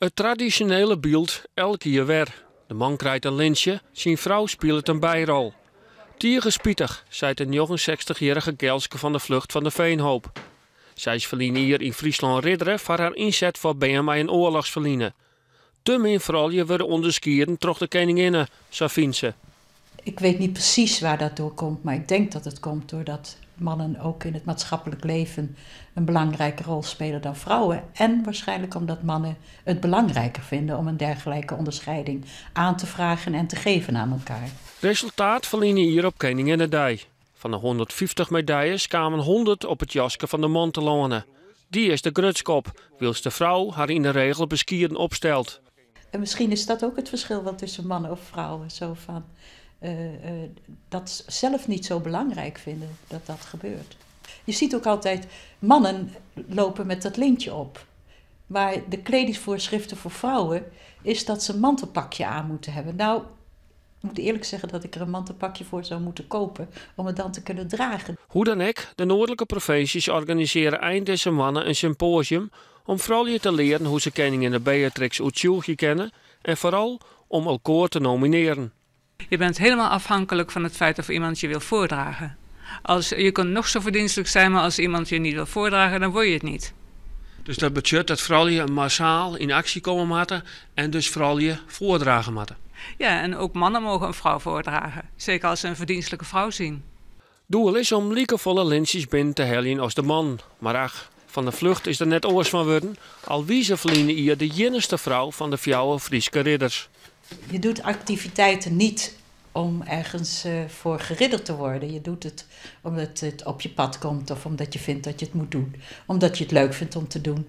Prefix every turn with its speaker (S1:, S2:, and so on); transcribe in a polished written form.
S1: It tradisjonele byld elk jier wer. De man krijt in lintsje, syn frou spilet in byrol. Tige spitich, seit de 69-jierrige Gelske van der Vlugt fan De Veenhoop. Sy is ferline jier yn Fryslân riddere foar har ynset foar bern mei in oarlochsferline. Te min froulju wurde ûnderskieden troch de keninginne, sa fynt se.
S2: Ik weet niet precies waar dat door komt, maar ik denk dat het komt doordat mannen ook in het maatschappelijk leven een belangrijke rol spelen dan vrouwen. En waarschijnlijk omdat mannen het belangrijker vinden om een dergelijke onderscheiding aan te vragen en te geven aan elkaar.
S1: Resultaat ferline jier op Keninginnedei. Fan de 150 medaljes kamen 100 op it jaske fan de man telâne. Dy is der grutsk op, wylst de frou har yn de regel beskieden opstelt.
S2: En misschien is dat ook het verschil wel tussen mannen of vrouwen. Zo van dat zelf niet zo belangrijk vinden dat dat gebeurt. Je ziet ook altijd mannen lopen met dat lintje op. Maar de kledingsvoorschriften voor vrouwen is dat ze een mantelpakje aan moeten hebben. Nou, ik moet eerlijk zeggen dat ik er een mantelpakje voor zou moeten kopen om het dan te kunnen dragen.
S1: Hoe dan ek, de noardlike provinsjes organisearje ein dizze moanne in sympoasium om froulju te learen hoe't se keninginne Beatrix oertsjûgje kinne en foaral om elkoar te nominearjen.
S3: Je bent helemaal afhankelijk van het feit of iemand je wil voordragen. Je kunt nog zo verdienstelijk zijn, maar als iemand je niet wil voordragen, dan word je het niet.
S1: Dus dat betsjut dat froulju massaal yn aksje komme moatte en dus froulju foardrage moatte.
S3: Ja, en ook mannen mogen een vrouw voordragen. Zeker als ze een verdienstelijke vrouw zien.
S1: Doel is om likefolle lintsjes binnen te heljen as de man. Mar ach, Van der Vlugt is der net oars fan wurden, al wie se ferline jier de iennichste frou fan de fjouwer Fryske ridders.
S2: Je doet activiteiten niet om ergens voor geridderd te worden. Je doet het omdat het op je pad komt of omdat je vindt dat je het moet doen. Omdat je het leuk vindt om te doen.